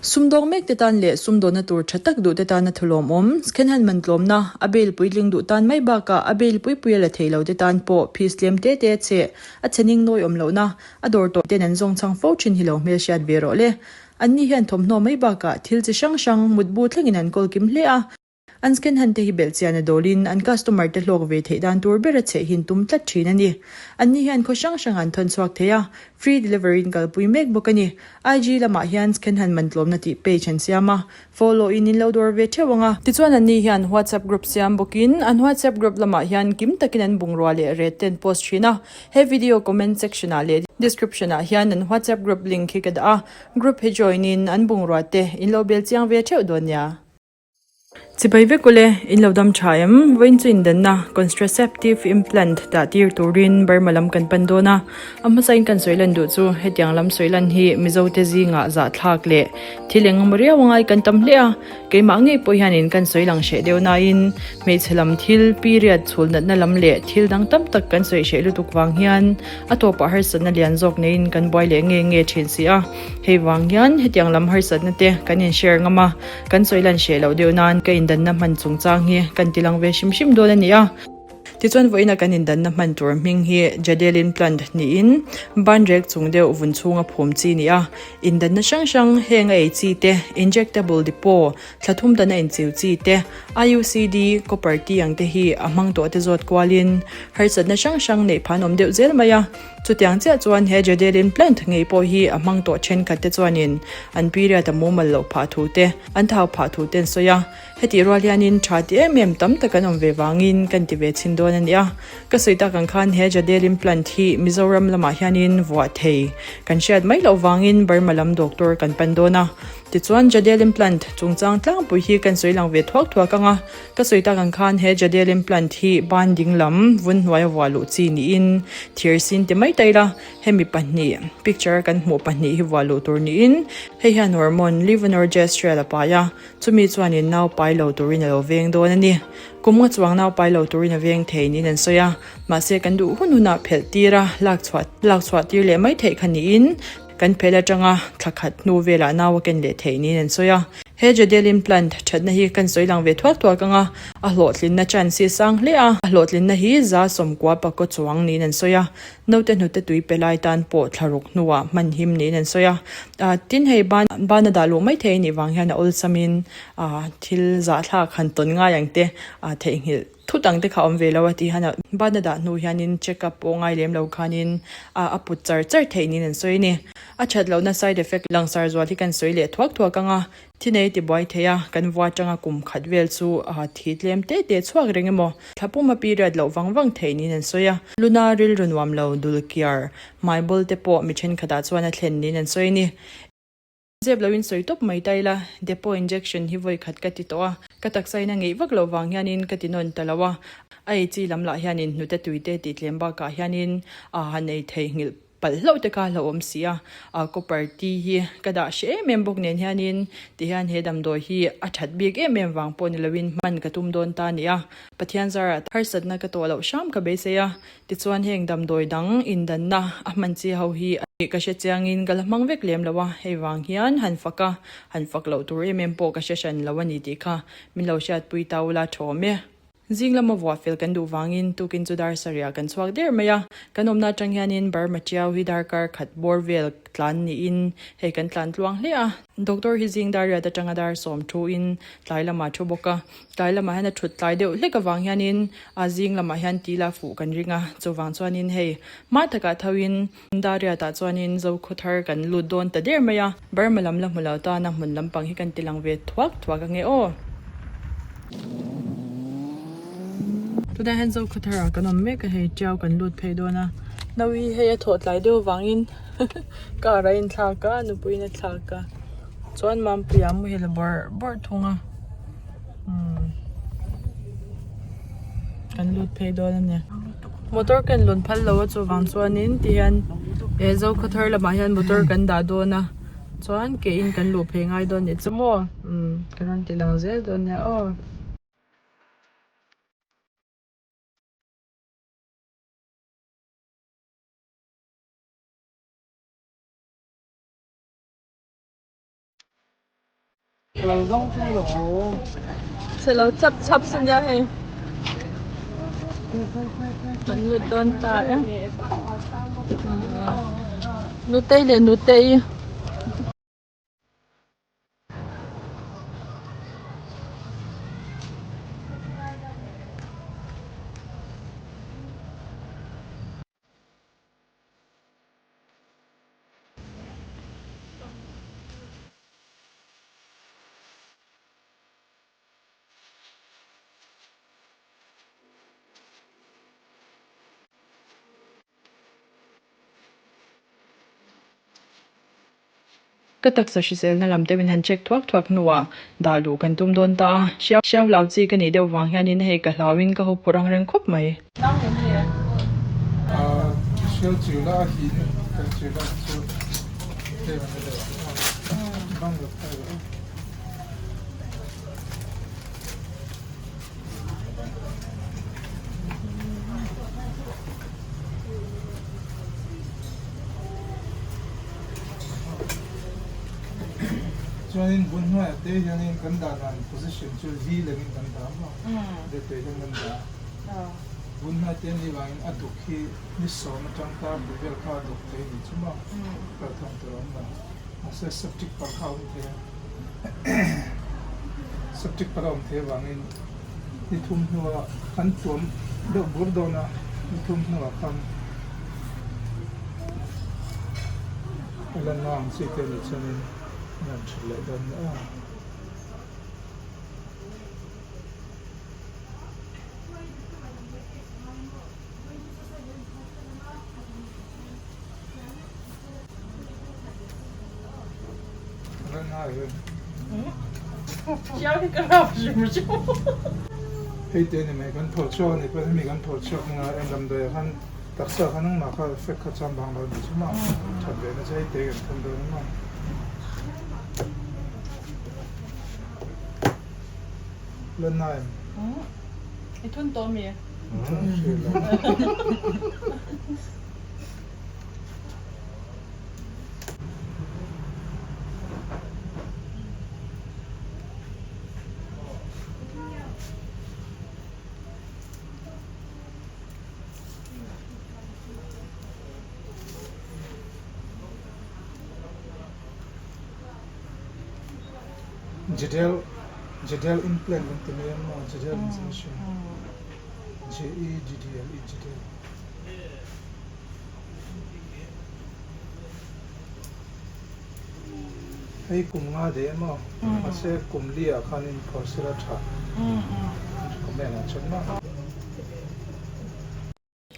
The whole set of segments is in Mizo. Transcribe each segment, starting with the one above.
Sumdawng mek te tan leh sumdawnna tur tha tak duh te tana thulawmawm, Scanhan man tlawmna, a bail puitling duh tan mai bakah a bail puipui a la thei lo te tan pawh fees tlem te te a cheh, a chhe ning nawi awm lohna, a dawr tawh ten an zawng chhang fo thin hi lo hmelhriat ve rawh le. Anni hian thawmhnaw mai bakah thil chi hrang hrang, mutbu thlengin an kawl kim hle a. An scan han te hi belhchian a dawlin an customer te hlawk ve theih dan tur ber a cheh hin tum tlat thin a ni. Anni hian khaw hrang hrang an thawn chhuak thei a, free delivery in kalpui mek bawk a ni. IG lamah hian scan han man tlawmna tih page an siam a, follow in in lo dawr ve theuh ang a. Tichuan anni hian WhatsApp group siam bawkin an WhatsApp group lamah hian kim takin an bungrua leh rate te an post thin a. He video comment section ah leh description ah hian an WhatsApp group link hi ka dah a, group hi join in an bungrua te in lo bel chiang ve theuh dawn nia. Chibai vek ule, in lo dam tha em? Vawiin chu indanna, Constraceptive Implant, dah tir turin Burma lam kan pan dawn a. A hmasain kan sawi lan duh chu hetiang lam sawi lan hi Mizote zingah zahthlak leh thil eng emaw riau angai kan tam hle a. Keimah ngei pawh hianin kan sawi lang hreh deuh nain hmeichhe lam thil, period, chhul natna lam leh thil dang tam tak kan sawi hreh lutuk vang hian a tawpah harsatna lian zawk neiin kan buai leh nge nge thin si a. Hei vang hian hetiang lam harsatna te kan in share ngam a. Kan sawi lan hreh loh deuh nan ka indanna hman chungchang hi kan ti lang ve hrim hrim dawn a ni a. Tichuan vawiina kan indanna hman tur hming hi Jadelin plant niin banrek chung deuh vun chhunga phum chi ni a. Indanna hrang hrang heng a ei chi te, injectable depo, thla thum dana inchiu chi te, IUCD, copper T ang te hi a hmang tawh te zawt kualin harsatna hrang hrang neih phan awm deuh zel mai a. Chutiang chiah chuan he Jadelin plant ngei pawh hi a hmang tawh thenkhat te chuanin an period a mumal loh phah thu te, an thau phah thu te an sawi a. Hetih rual hianin tha ti em em tam tak an awm ve vangin kan ti ve chhin dawn a nia. Ka sawi tak ang khan he Jadelin plant hi Mizoram lamah hianin vuah thei kan hriat mai loh vangin Burma lam doctor kan pan dawn a. Tichuan Jadelin plant chungchang tlangpui hi kan sawi lang ve thuak thuak ang a. Ka sawi tak ang khan he Jadelin plant hi ban ding lam vun hnuaia vuah luh chi niin thir sin ti mai ta ila, hemi pahnih picture kan hmuh pahnih hi vuah luh tur niin hei hian hormone levonorgestrel a pai a, chumi chuanin nau pai lo turin a lo veng dawn a ni. Kum nga chuang nau pai lo turin a veng thei niin an sawi a, mahse kan duh hun hunah phelh tir a, lak chhuah lak chhuah tir leh mai theih kha niin kan phelh atanga thla khat hnu velah nau a ken leh theih niin an sawi a. He Jadelin plant thatna hi kan sawi lang ve thuak thuak ang a, a hlawhtlinna chance hi a sang hle a, a hlawhtlinna hi 90 pakaw chuang niin an sawi a, naute hnute tui pe lai tan pawh thlaruk hnuah hman him niin an sawi a, tin hei ban bana dah luh mai thei a nih vang hian a awlsamin thil zahthlak han tawn ngai ang te theihnghilh Thu dang te kha awm ve lo a tih hian a bana dah hnu hianin check up pawh ngai lem lo khanin a a put char char theih niin an sawi a ni. A that lohna side effect langsar zual hi kan sawi leh thuak thuak ang a, thi nei ti buai thei a, kan vua atanga kum khat vel chu a thi tlem te te chhuak reng emaw thla puma period loh vang vang theih niin an sawi a. Luna rilru nuam lo dul kiar hmaibawl te pawh mi thenkhatah chuan a thlen niin an sawi a ni. Zep loin sawi tawp mai ta ila, depo injection hi vawi khat ka ti tawh a, ka taksa in a ngeih vak loh vang hianin ka ti nawn ta lo a, a ei chi lam lah hianin hnute tui te tih tlem bakah hianin a han ei thei nghilh palh hlauh te kha a hlauhawm si a, a copper tea hi ka dah hreh em em bawk nen hianin tihian he damdawi hi a that bik em em vang pawh ni loin hman ka tum dawn ta a ni a, Pathian zarah harsatna ka tawh loh hram ka beisei a. Tichuan heng damdawi dang indanna a hman chi ho hi ka hre chiangin ka la hmang vek lem lo a, hei vang hian han fak a, han fak loh tur em em pawh ka hre hran lo a ni tih kha min lo hriatpui ta ula thawm e. Zing lama vuah fel kan duh vangin tukin chu dar sarih kan chhuak der mai a, kan awmna atang hianin Burma Tiau hi darkar khat bawr vel tlan niin hei kan tlan tluang hle a, Doctor hi zing dar riat atanga dar sawm thu in tlai lamah thu bawk a, tlai lamah hian a thut tlai deuh hlek avang hianin a zing lamah hian tila fuh kan ring a, chuvang chuanin hei hma takah tho in dar riatah chuanin Zokhawthar kan lut dawn ta der mai a, Burma lam la hmu lo tana hmun lampang hi kan ti lang ve thuak thuak ange aw. Tunah hian Zokhawthar ah kan awm mek a, hei Tiau kan lut phei dawn a, Naui hei a thawh tlai deuh avangin Car a inthlak a nupuiin a thlak a chuan Mampuia a muhil bawrh bawrh thung a umm kan lut phei dawn a ni motor ka inlawn phal lo a chuvang chuanin tihian he Zokhawthar lamah hian motor kan dah dawn a chuan ke in kan luh phei ngai dawn anih chu maw umm ka rawn ti lang zel dawn nia aw. Chhe lo chap chap se nia hei. Kan lut dawn ta e. Nutei leh nutei. Ka taksa hriselna lam deuhin han check thuak thuak hnuah dah luh kan tum dawn ta a, hriau hriau lau chi ka nih deuh vang hianin hei ka hlauin ka huphurh ang reng khawp mai. Chuanin bun hnuaiah te hianin kan dah dan position chu li lengin kan dah maw de te hian kan dah a bun hnuai te ni vangin a duk hi ni sawm atang tar bu vel kha a duk thei ni chu maw kalthawng tur a awm lo mahse septic pal kha a awm thei a septic pal a awm thei avangin Ni thum hnuah kan tuam deuh bur dawn a, ni thum hnuah khan a la nang chi te nih chuanin an rawn that leh dawn nia. Hei te ni mai kan phawrh chhuak a ni pawh hemi kan phawrh chhuak anga en damdawi ah khan taksa khan engmah kha effect kha chuan bang lo ni chu maw that ve na chu hei te kan thun dawn a maw. La nine. I thun tawh mi? Thun hrih lo. Jadel Jadel implant kan ti mai ang maw Jadel injection J E D D L E Jadel. Hei kum nga daih emaw mahse kum li ah khan in phawrh sila tha comment ah chuan maw.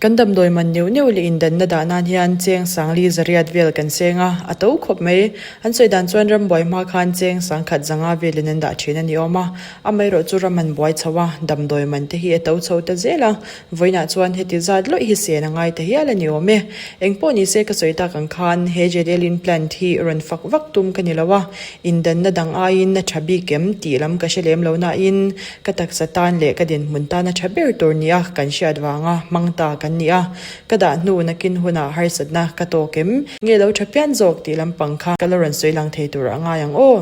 Kan damdawi man neuh neuh leh indanna dah nan hian cheng sangli zariat vel kan seng a, a to khawp mai. An sawi dan chuan rambuai hma khan cheng sangkhat zanga velin an dah thin a ni awm a, amaherawh chu ram an buai chho a, damdawi man te hi a to chho ta zel a, Vawiinah chuan heti zat lawih hi sen a ngai ta hial a ni awm e. Engpawh ni se ka sawi tak ang khan he Jedelin plant hi rawn fak vak tum ka ni lo a, indanna dang aiin a tha bik em tih lam ka hre lem lo nain ka taksa tan leh ka dinhmun tan a tha ber tur nia kan hriat vanga hmang ta kan ni a, ka dah hnu nakin hunah harsatna ka tawk em nge lo tha pian zawk tih lampang kha ka la rawn sawi lang thei tur a ngai ang aw.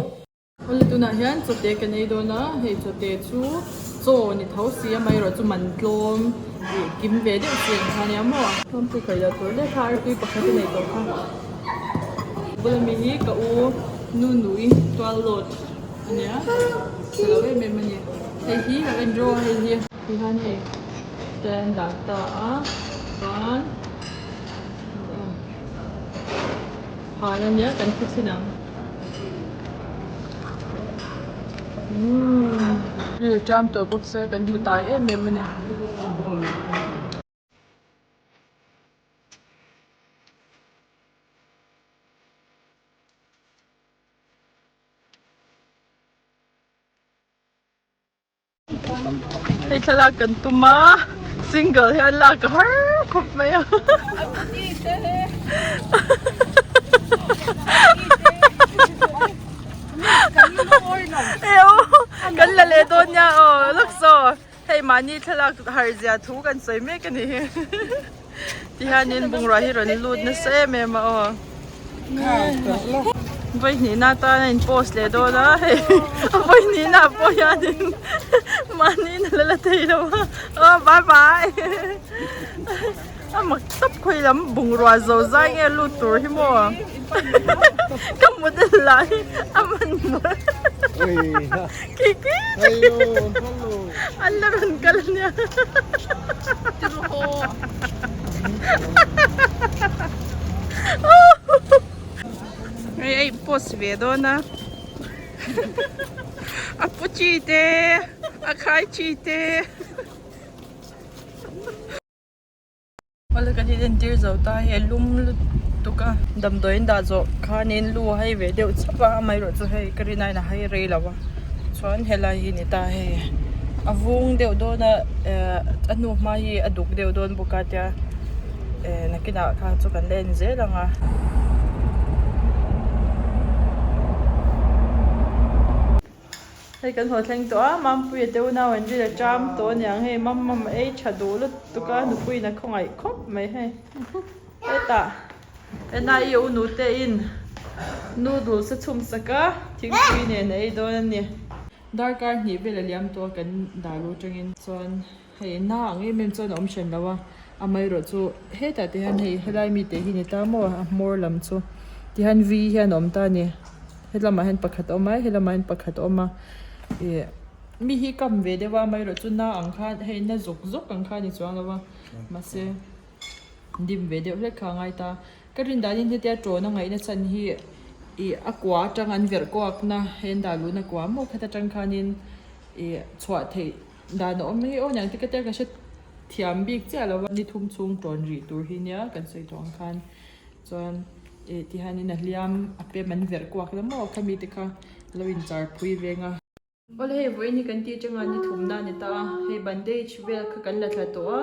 Awle tunah hian chawte kan ei dawn a, hei chawte chu chaw ni tho si a amaherawh chu man tlawm ih kim ve deuh si ang kha ania maw. Tlawmtu kaih loh tur lek kha artui pakhat a nei tawh kha. Bula mi hi ka u nu nui tual lawt ania chhe lo em em a ni. Hei hi lo en rawh a hei hi. Tihian hei te an dah ta a chuan. Phan ania kan hre chin ang. Umm hei ṭam tawh bawk se kan hmu tai em em a ni. Hei thlalak kan tum a single hian lak a har khawp mai a kan la leh dawn nia aw lawk saw hei mahni thlalak har zia thu kan sawi mek a ni hi tihianin bungrua hi rawn lut nasa em em a aw. Vawihnihna atan a in post leh dawn a hei a vawihnihna ah pawh hianin mahni in a la la thei lo a aw bye bye a mak tawp khawi lam bungrua zo zai nge lut tur hi maw ka model lah hi a man mawl khi khi an la rawn kal ania. Hei a in post ve dawn a a pu chi te a khai chi te. Awle kan inentir zo ta hei a lum lutuk a damdawi an dah zawh khanin lu a hai ve deuh chauh a amaherawhchu hei ka rin aiin a hai rei lo a chuan helai hi a ni ta hei a vung deuh dawn a ehh a hnu hma hi a duk deuh dawn bawk a tia ehh nakinah khan chu kan la en zel ang a. Hei kan haw thleng tawh a, Mampuia te unau an ri la ṭam tawh aniang hei Mamma ei ṭha duh lutuk a, nupuiin a khawngaih khawp mai hei. Hetah Ena-i u nute in noodles a chhum sak a, thingpui nen a ei dawn a ni. Darkar hnih vel a liam tawh a kan dah lu atangin chuan hei na ang em em chuan a awm hran lo a, amaherawhchu hetah te hian hei helai mite hi ni ta maw a hmawr lam chu tihian V hian a awm ta a ni helamah hian pakhat a awm a helamah hian pakhat a awm a ih mi hi kam ve deuh a amaherawhchu na ang khan hei na zawk zawk ang kha a ni chuang lo a mahse dim ve deuh hlek kha a ngai ta. Ka rin danin hetia ṭawn a ngaihna chhan hi ih a kua atang an verh kuakna hei an dah luhna kua maw khat atang khanin ih chhuah theih dan a awm mai aw niang te ka tia ka hre thiam bik chiah lo a ni thum chhung ṭawn rih tur hi nia kan sawi tawh ang khan chuan ih tihianin a hliam a pem an verh kuak la maw khami te kha lo inchar phui veng a. Awle hei vawiin hi kan tih atanga ni thumna a ni ta a, hei bandage vel kha kan la thla tawh a,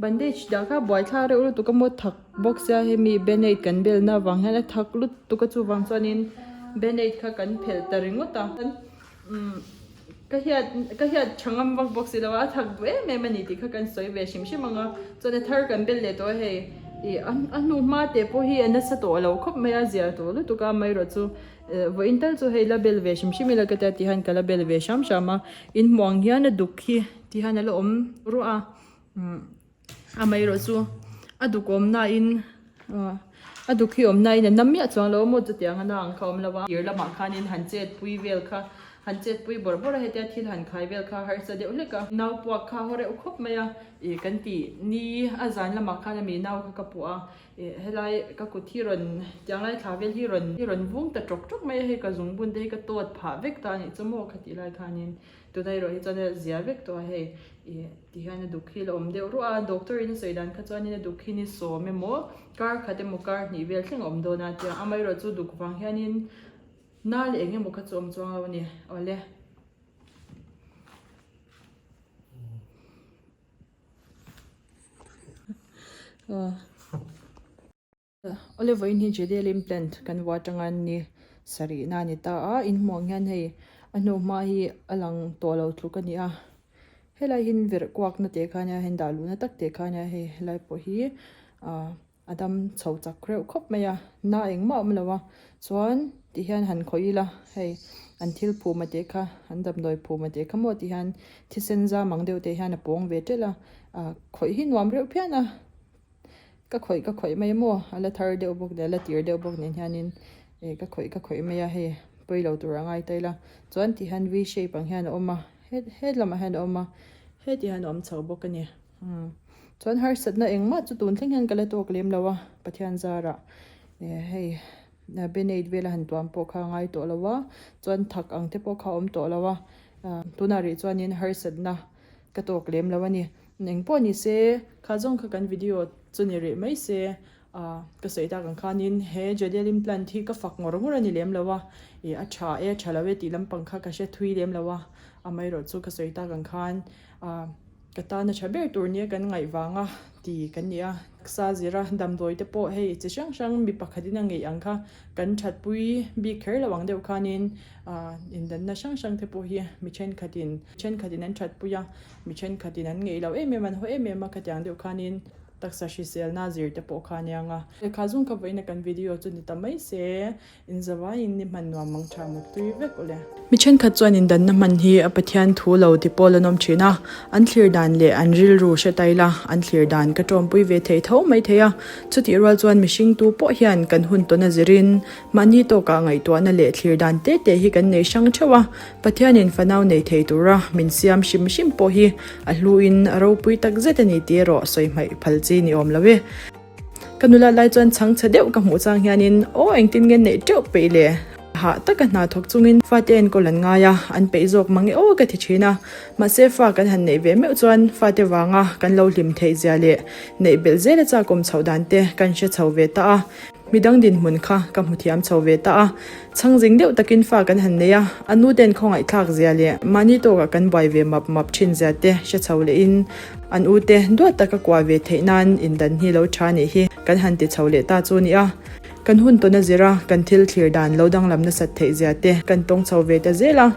bandage dah kha buaithlak reuh lutuk a maw thak bawk sia hemi band-aid kan belna avang hian a thak lutuk a chuvang chuanin band-aid kha kan phelh ta ringawt a umm ka hiat ka hiat tha ngam vak bawk si lo a, a thak duh em em a ni tih kha kan sawi ve hrim hrim ang a, chuan a thar kan bel leh tawh a hei ih a hnu hma te pawh hi a nasa tawh lo khawp mai a zia tawh lutuk a amaherawh chu. Vawiin tal chu hei la bel ve hrim hrim ila ka tia ti hian ka la bel ve hram hram a, in hmuh ang hian a duk hi ti hian a la awm ruah a, umm amaherawh chu a duk awm nain ah a duk hi awm nain a nam miah chuang lo a maw chutiang a na ang kha a awm lo a, tir lamah khanin han chet pui vel kha han chet pui bawrh bawrh a hetia thil han khai vel kha harsa deuh hlek a, nau puak kha a haw reuh khawp mai a, ih kan tih ni a zan lamah khan a mi nau kha ka puah a. Ih helai ka kut hi rawn tiang lai thla vel hi rawn hi rawn vung ta tawk tawk mai a hei ka zungbun te hi ka tawt phah vek ta a nih chu maw khatih lai khanin tunah erawh hi chuan a zia vek tawh a hei ih tihian a duk hi la awm deuh ruah a doctor in a sawi dan kha chuanin a duk hi ni sawm emaw kar khat emaw kar hnih vel thleng a awm dawn a tiang amaherawh chu duk vang hianin na leh eng emaw kha chu awm chuang lo a ni awle. Awle vawiin hi Jedial implant kan vuah atanga ni sarih na a ni ta a in hmuh ang hian hei a hnu hma hi a lang tawh lo tluk a ni a helai hi verh kuak na teh kha ania hei dah luhna tak teh kha ania hei helai pawh hi ah A dam chho chak reuh khawp mai a, na engmah a awm lo a, chuan ti hian han khawih ila hei an thil phum a tih kha an damdawi phum a tih kha maw ti hian thisen zam ang deuh te hian a pawng ve ṭelh a, ah khawih hi nuam reuh phian a, ka khawih ka khawih mai maw a la thar deuh bawk nen a la tir deuh bawk nen hianin ih ka khawih ka khawih mai a hei pawi lo tur a ngai ta ila chuan ti hian v shape ang hian a awm a het lamah hian a awm a heti hian a awm chho bawk a ni. Umm chuan harsatna engmah chu tun thleng hian ka la tawk lem lo a Pathian zarah eh hei band-aid vel a han tuam pawh kha a ngai tawh lo a chuan thak ang te pawh kha a awm tawh lo a ah tunah rih chuanin harsatna ka tawk lem lo a ni engpawh ni se kha zawng kha kan video chu ni rih mai se ah ka sawi tak ang khanin he jadel implant hi ka fak ngawr ngawr a ni lem lo a ih a tha e a tha lo e tih lampang kha ka hre thui lem lo a amaherawhchu ka sawi tak ang khan ah. Ka tana tha ber tur nia kan ngaih vanga ti kan ni a. Taksa zira damdawi te pawh hei chi hrang hrang mi pakhatin a ngeih ang kha kan thatpui bik kher lo ang deuh khanin ah indanna hrang hrang te pawh hi mi thenkhatin thenkhatin an thatpui a, mi thenkhatin an ngeih lo em em an haw em em a khatiang deuh khanin. Taksa hriselna zir te pawh kha aniang a. Lehkha zung kha vawiina kan video chu ni ta mai se, inzavaiin ni hman nuam mang tha mut tui vek awle. Mi thenkhat chuan indanna hman hi a Pathian thu lo ti pawl an awm thin a, an thlir dan leh an rilru hre ta ila, an thlir dan ka tawmpui ve thei tho mai thei a. Chutih rual chuan mihring tu pawh hian kan hun tawn a zirin mahni tawkah ngaihtuahna leh thlir dan te te hi kan nei hrang theuh a, Pathianin fanau nei thei tura min siam hrim hrim pawh hi a hluin a ropui tak zet a ni tih erawh sawi hmaih phal chi ni awm lo e. Ka nula lai chuan chhangchhe deuh ka hmuh chang hianin aw engtin nge neih teuh peih le? Hah taka hna thawk chungin fate enkawl an ngai a, an peih zawk mang e aw ka ti thin a. Mahse fa kan han neih ve meuh chuan fate vanga kan lo hlim theih zia leh neih belh zela chakawm chhoh dan te kan hre chho ve ta a. Midang dinhmun kha ka hmu thiam chho ve ta a, chhangzing deuh takin fa kan han nei a, a nu ten khawngaihthlak zia leh mahni tawkah kan buai ve map map thin zia te hre chho lehin an u te duat taka kuah ve theih nan indan hi lo tha nih hi kan han ti chho leh ta chu ni a. Kan hun tawn a zir a, kan thil thlir dan lo danglam nasat theih zia te kan tawng chho ve ta zel a.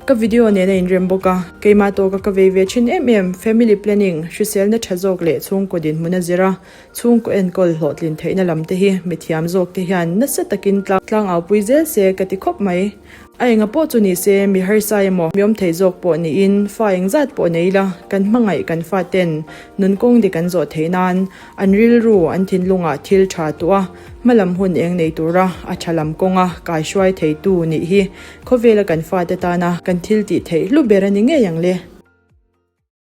Ka video nen a inrem bawk a, keimah tawka ka vei ve thin em em, family planning, hriselna tha zawk leh chhungkaw dinhmun a zir a, Chhungkaw enkawl hlawhtlin theihna lam te hi mithiam zawk te hian nasa takin tlang aupui zel se ka ti khawp mai. A enga pawh chu ni se, mi harsa emaw, mi awm thei zawk pawh niin fa engzat pawh nei ila, kan hmangaih kan fa ten nun kawng dik an zawh theih nan an rilru an thinlungah thil tha tuah hmalam hun eng nei tura a tha lam kawnga kaihruai theitu nih hi khawvela kan fate tana kan thil tih theih hlu ber a ni ngei ang le.